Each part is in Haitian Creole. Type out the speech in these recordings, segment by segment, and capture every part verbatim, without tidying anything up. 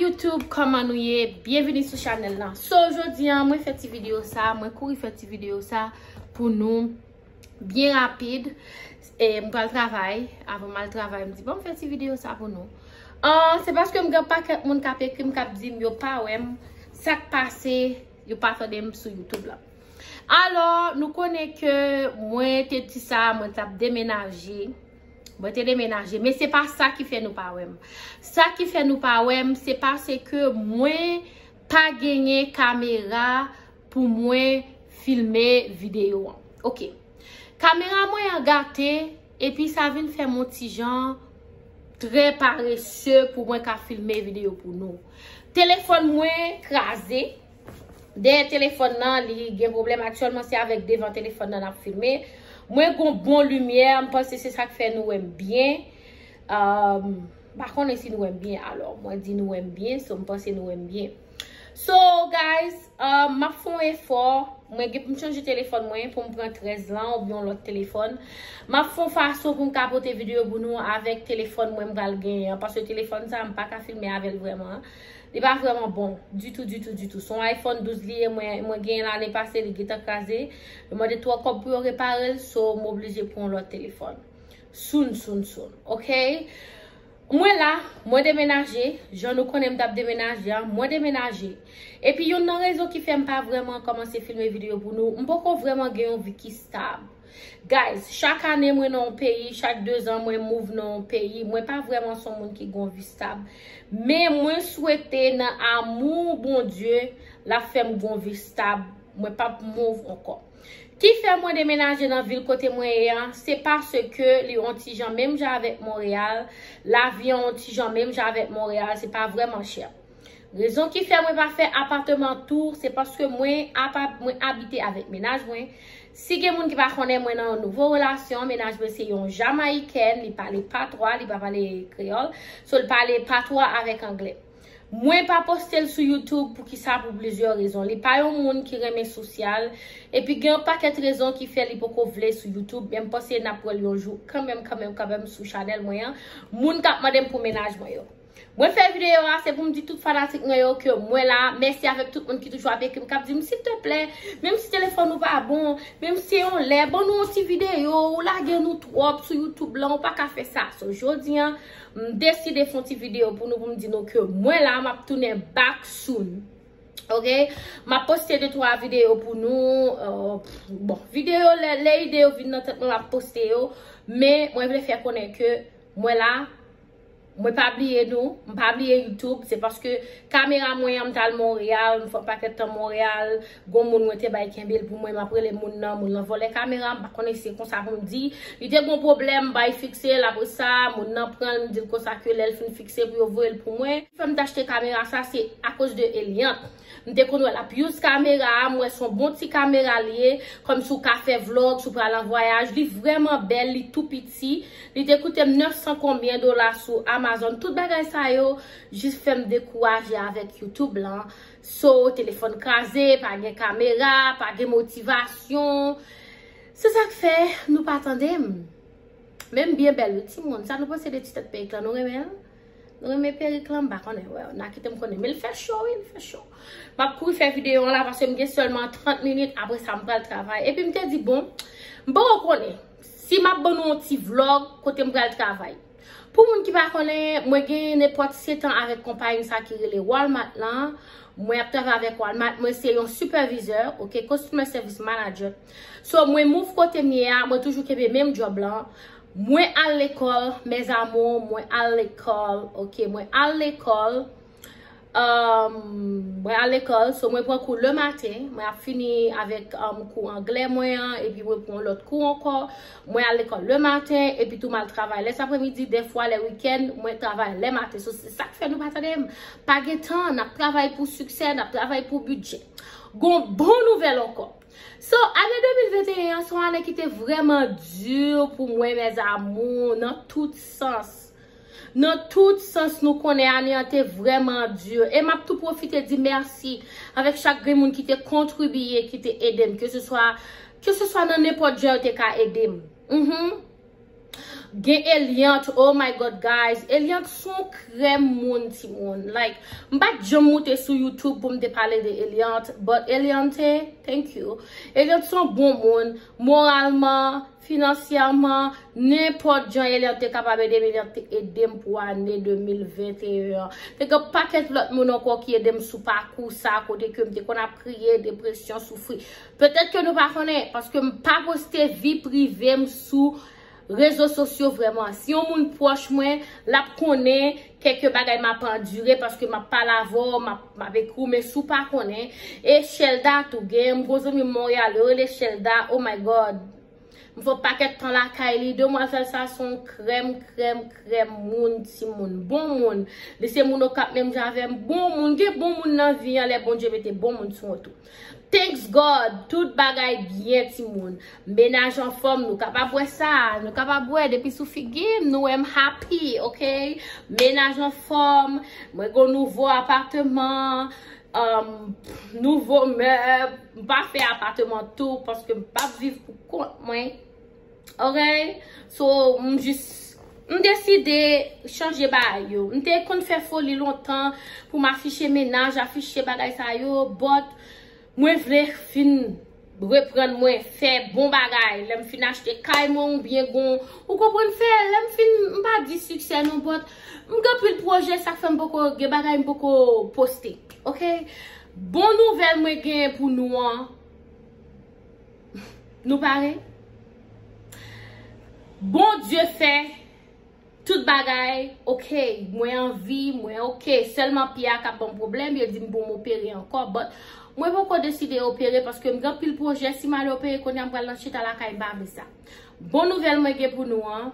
YouTube, kòman nou ye? Byenvini sou chanèl lan. So, jodi an, mwen fè ti videyo sa, mwen kouri fè ti videyo sa pou nou byen rapid. E m pral travay, avan m al travay, m di, bon, m fè ti videyo sa pou nou. Ah, se paske m gen pakèt moun k ap ekri m, k ap di m yo pa wè m, sa k pase, yo pa tande m sou YouTube la. Alò, nou konnen ke mwen te di sa, mwen t ap demenaje. Mwen te demenaje, men se pa sa ki fè nou pa wè m. Sa ki fè nou pa wè m, se paske mwen pa genyen kamera pou mwen filme videyo an. Ok. Kamera mwen an gate, epi sa vin fè m on ti jan trè parese pou mwen ka filme videyo pou nou. Telefòn mwen kraze. Dèyè telefòn nan, li gen pwoblèm aktyèlman, se avèk devan telefòn nan n ap filme. Mwen gon bon limyè, m panse se sa k fè nou wè m byen. Um, m pa konnen si nou wè m byen, alò, mwen di nou wè m byen, so m panse nou wè m byen. So, guys, um, m ap fè on efò, mwen gen pou m chanje telefòn mwen, pou m pran trèz lan, oubyen yon lòt telefòn. M ap fè on fason pou m ka pote videyo pou nou avèk telefòn mwen m pral genyen an, paske telefòn sa, m pa ka filme avè l vrèman. Li pa vrèman bon, ditou, ditou, ditou. Se yon iPhone douz li ye, mwen, mwen genyen lane pase, li gentan kraze. Yo mande twò kòb pou yo repare l, so m oblije pran yon lòt telefòn. Soon, soon, soon, ok? Mwen la, mwen demenaje, jan nou konnen m t ap demenaje an, mwen demenaje. Epi youn nan rezon ki fè m pa vrèman kòmanse filme videyo pou nou, m poko vrèman gen yon vi ki stab. Guys, chak ane mwen nan yon peyi, chak dezan mwen move nan yon peyi, mwen pa vrèman se yon moun ki gon vi stab. Men mwen swete nan amou Bondye, l ap fè m gon vi stab, mwen p ap move ankò. Ki fè mwen demenaje nan vil kote mwen ye an, se paske li on ti jan menm jan avèk Monreyal, lavi an on ti jan menm jan avèk Monreyal, se pa vrèman chè. Rezon ki fè mwen pa fè apatman tour, se paske mwen apa-, mwen abite avèk mennaj mwen. Si gen moun ki pa konnen, mwen nan yon nouvo relasyon, mennaj mwen se yon Jamayikèn, li pale patwa, li pa pale kreyòl, so li pale patwa avèk anglè. Mwen pa poste l sou YouTube pou ki sa, pou plizyè rezon. Li pa yon moun ki renmen sosyal, epi gen yon pakèt rezon ki fè li poko vle sou YouTube, men m panse n ap wè l yon jou kanmenm, kanmenm, kanmenm sou chanèl mwen an. Moun k ap mande m pou mennaj mwen yo. Mwen fè videyo a, se pou m di tout fanatik mwen yo ke mwen la. Mèsi avèk tout moun ki toujou ap ekri m, k ap di m, silteplè, menm si telefòn ou pa bon, menm si se yon lè, ban nou yon ti videyo, ou lage nou twòp sou YouTube lan, ou pa ka fè sa. So, jodi an, m deside fè yon ti videyo pou nou, pou m di nou ke mwen la, m ap tounen back soon. Ok? M ap poste de twa videyo pou nou. Euh, bon, videyo, lè, lè ide yo vin nan tèt mwen, m ap poste yo. Men, mwen vle fè konnen ke mwen la, mwen pa bliye nou, m pa bliye YouTube, se paske kamera mwen an, m t al Monreyal, m fè yon pakèt tan Monreyal, gon moun mwen te bay kenbe l pou mwen, m ap rele moun nan, moun nan vòlè kamera, m pa konnen si se konsa pou m di. Li te gon pwoblèm, m bay fikse l, apre sa, moun nan pran l, m di l konsa ke lè l fin fikse pou yo voye l pou mwen. Fè m t achte kamera sa, se akoz de Eliante. M te konn wè l ap use kamera a, m wè se yon bon ti kamera li ye, kòm si w ka fè vlog, si w pral an vwayaj, li vrèman bèl, li tou piti, li te koute m nèf san konbyen dola sou Amazon, tout bagay sa yo, jis fè m dekouraje avèk YouTube lan, so, telefòn kraze, pa gen kamera, pa gen motivasyon, se sa k fè nou pa tande m. Men m byen bèl wi timoun, sa nou panse de ti tèt perik lan, nou renmen l? Nou renmen perik lan, m pa konnen. Wè, n a kite m konnen. Men l fè cho wi, l fè cho. M ap kouri fè videyo an la paske m gen sèlman trant minit, apre sa m pral travay. Epi m te di, bon, m poko konnen si m ap ban nou yon ti vlog kote m pral travay. Pou moun ki pa konnen, mwen gen nenpòt sèt an avèk konpayi sa ki rele Walmart lan. Mwen ap travay avèk Walmart, mwen se yon sipèvizè, ok, customer service manager. So, mwen move kote m ye a, mwen toujou kenbe menm djòb lan. Mwen al lekòl, mes amours, mwen al lekòl, ok, mwen al lekòl. Um, mwen al lekòl, so mwen pran kou le maten, mwen ap fini avèk, um, kou anglè mwen an, epi mwen pran lòt kou ankò. Mwen al lekòl le maten, epi tou m al travay lè apremidi, dèfwa lè wikenn, mwen travay lè maten. So, se sa k fè nou pa tande m. Pa gen tan, n ap travay pou siksè, n ap travay pou bidjè. Gon bon nouvèl ankò. So, ane de mil venteyen an, se yon ane ki te vrèman di pou mwen, mes amours, nan tout sans. Nan tout sans, nou konnen ane an te vrèman di. E m ap tou pwofite di mèsi avèk chak grenn moun ki te kontribye, ki te ede m, ke se swa, ke se swa nan nenpòt jan yo te ka ede m. Mhm. Gen Eliante, oh my God, guys. Eliante se yon krèm moun, timoun. Like, m pa t janm moute sou YouTube pou m te pale de Eliante, but Eliante, thank you. Eliante se yon bon moun, moralman, finansyèman, nenpòt jan Eliante te kapab ede m, Eliante te ede m pou ane de mil venteyen an. Te gen pakèt lòt moun ankò ki ede m sou pakou sa, kote ke m te konn ap kriye, depresyon, soufri. Petèt ke nou pa konnen, paske m pa poste vi prive m sou rezo sosyo vrèman. Si yon moun pwòch mwen, l ap konnen kèk bagay m ap andire paske m ap pale avè w, m ap, m ap ekri w, men si w pa konnen. E Shelda tou, gen m gwo zanmi m Monreyal, yo rele Shelda, oh my God. M fè pakèt tan lakay li, demwazèl sa se yon krèm, krèm, krèm moun, timoun, bon moun. Li se moun Okap menm jan avè m, bon moun, gen bon moun nan vi an lè Bondye mete bon moun sou yon tou. Thanks God, tout bagay byen, timoun. Mennaj anfòm, nou kapab wè sa, nou kapab wè depi sou figi m, nou wè m happy, ok? Mennaj anfòm, mwen gon nouvo apartman, um, nouvo mèb, m pa fè apartman tou paske m p ap viv pou kont mwen. Ok? So, m jis, m deside chanje bagay yo. M te konn fè foli lontan pou m afiche mennaj, afiche bagay sa yo, but mwen vle fin reprann mwen, fè bon bagay. Lè m fin achte kay mwen oubyen gon, ou konprann fè, lè m fin, m pa di siksè non, but m gen anpil pwojè, sa k fè m poko, gen bagay m poko poste. Ok? Bon nouvèl mwen gen pou nou an. Nou pare? Bondye fè tout bagay ok. Mwen anvi, mwen ok. Sèlman pye a k ap ban m pwoblèm, yo di m pou m opere ankò. But mwen poko deside opere paske m gen anpil pwojè. Si m ale opere kounye a, m pral nan chita lakay, m pa vle sa. Bon nouvèl mwen gen pou nou an.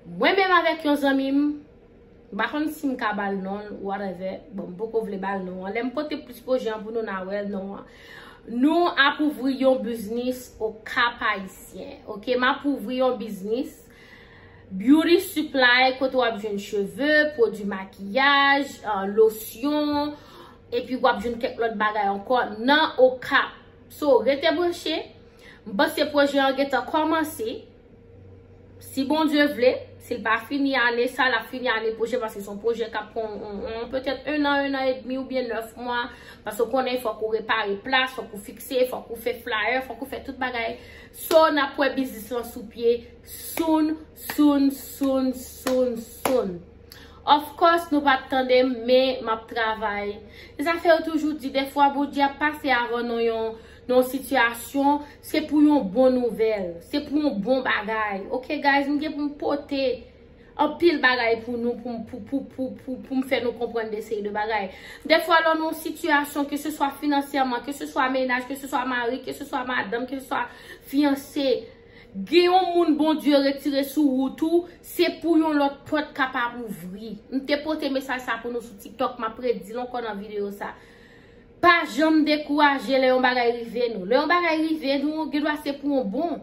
Mwen menm avèk yon zanmi m, m pa konn si m ka ba l non l, whatever. Bon, m poko vle ba l non an. Lè m pote plis pwojè an pou nou, n a wè l non an. Nou ap ouvri yon biznis Okap Ayisyen. Ok, m ap ouvri yon biznis beauty supply, kote w ap jwenn cheve, pwodui makiyaj, euh, losyon, epi w ap jwenn kèk lòt bagay ankò nan Okap. So, rete branche. M panse pwojè an gentan kòmanse. Si Bondye vle, si l pa fini ane sa, l ap fini ane pwochen, paske se yon pwojè k ap pran on, on, petèt un an, un an edmi oubyen nèf mwa. Paske w konnen, fòk ou repare plas, fòk ou fikse, fòk ou fè flyer, fòk ou fè tout bagay. So, n ap wè biznis lan sou pye soon, soon, soon, soon, soon. Of course, nou pa t tande m, men m ap travay. Se sa fè yo toujou di, dèfwa Bondye ap pase avè w nan yon, nan yon sitiyasyon, se pou yon bon nouvèl, se pou yon bon bagay. Ok, guys, m gen pou m pote anpil bagay pou nou, pou, pou, pou, pou, pou, pou m fè nou konprann de seri de bagay. Dèfwa, lè w nan yon sitiyasyon, ke se swa finansyèman, ke se swa mennaj, ke se swa mari, ke se swa madanm, ke se swa fiyanse, gen yon moun Bondye retire sou wout ou, se pou yon lòt pòt kapab ouvri. M te pote mesaj sa pou nou sou TikTok, m ap redi l ankò nan videyo sa. Pa janm dekouraje lè yon bagay rive nou. Lè yon bagay rive nou, gen dwa se pou yon bon.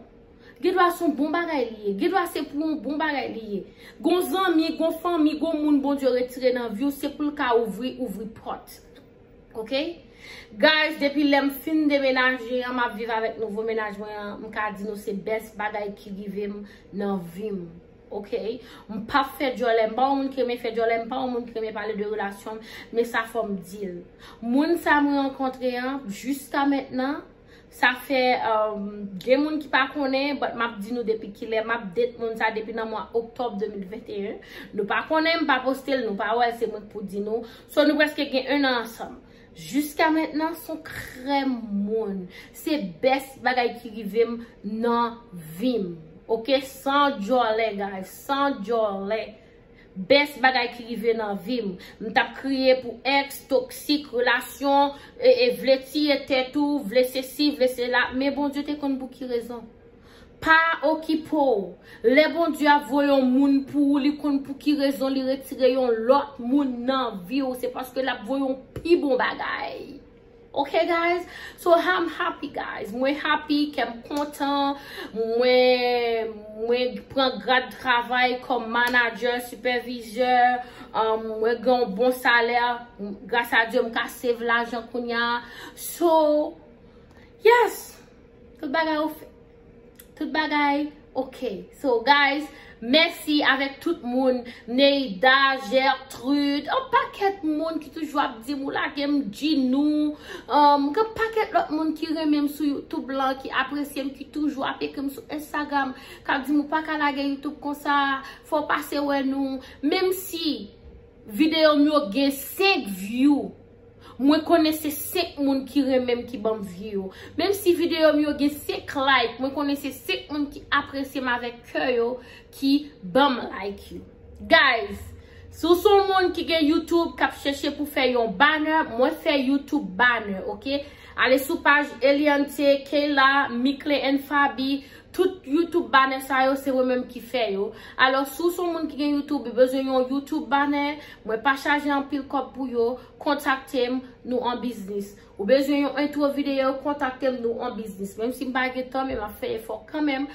Gen dwa se yon bon bagay li ye. Gen dwa se pou yon bon bagay li ye. Gon zanmi, gon fanmi, gon moun Bondye retire nan vi w, se pou l ka ouvri, ouvri pòt. Ok? Guys, depi lè m fin demenaje an, m ap viv avèk nouvo mennaj mwen an, m ka di nou se best bagay ki rive m nan vi m. Ok? M p ap fè djòlè, m pa yon moun ki renmen fè djòlè, m pa yon moun ki renmen pale de relasyon m, men sa fò m di l. Moun sa mwen rankontre an, jiska mentnan, sa fè, um, gen moun ki pa konnen, but m ap di nou depi kilè, m ap date moun sa depi nan mwa oktòb de mil venteyen. Nou pa konnen, m pa poste l, nou pa wè l, se mwen k pou di nou. So, nou prèske gen un an ansanm. Jiska mentnan, se yon krèm moun. Se best bagay ki rive m nan vi m. Ok? San djòlè, guys. San djòlè. Best bagay ki rive nan vi m. M t ap kriye pou ex, toksik, relasyon, e, e vle tiye tèt ou, vle sesi, vle sela. Men Bondye te konn pou ki rezon. Pa okipe w. Lè Bondye ap voye yon moun pou ou, li konn pou ki rezon li retire yon lòt moun nan vi w. Se paske l ap voye yon pi bon bagay. Ok, guys? So, I'm happy, guys. Mwen happy, kè m kontan. Mwen, mwen pran grad travay kòm manager, supervisor. Um, mwen gen yon bon salè. Gras a Dye, m ka save lajan kounye a. So, yes. Tout bagay ou fè. Tout bagay Ok, so guys, mèsi avèk tout moun, Neida, Gertrude, yon pakèt moun ki toujou ap di m ou lage m Ginou, um, gen pakèt lòt moun ki renmen m sou YouTube lan, ki apresye m, ki toujou ap ekri m sou Instagram, k ap di m ou pa ka lage YouTube konsa, fò w pase wè nou. Menm si videyo m yo gen senk view, mwen konnen se senk moun ki renmen m ki ban m view yo. Menm si videyo m yo gen senk like, mwen konnen se senk moun ki apresye m avèk kè yo ki ban m like yo. Guys, si w se yon moun ki gen YouTube k ap chèche pou fè yon banner, mwen fè YouTube banner, ok? Ale sou paj Eliante, Kayla, Mickley and Fabi. Tout YouTube banner sa yo, se mwen menm ki fè yo. Alò, si w se yon moun ki gen YouTube, ou bezwen yon YouTube banner, mwen pa chaje anpil kòb pou yo, kontakte m, nou an biznis. Ou bezwen yon entwo videyo, kontakte m, nou an biznis. Menm si m pa gen tan, men m ap fè efò kanmenm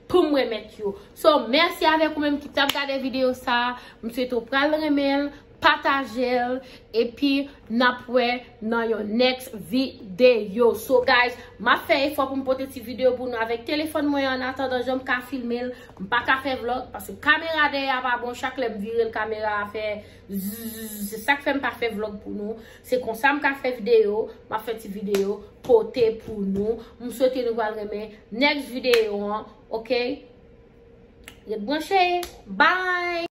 pou m remèt yo. So, mèsi avèk ou menm ki t ap gade videyo sa. M swete w pral renmen l, pataje l, epi n ap wè nan yon next videyo. So, guys, m ap fè efò pou m pote ti videyo pou nou avèk telefòn mwen an. Annatandan, jan m ka filme l, m pa ka fè vlog, paske kamera dèyè a pa bon. Chak lè m vire l, kamera a fè zzz. Se sa k fè m pa fè vlog pou nou. Se konsa m ka fè videyo, m ap fè ti videyo pote pou nou. M swete nou pral renmen next videyo an, ok? Ret branche. Bye!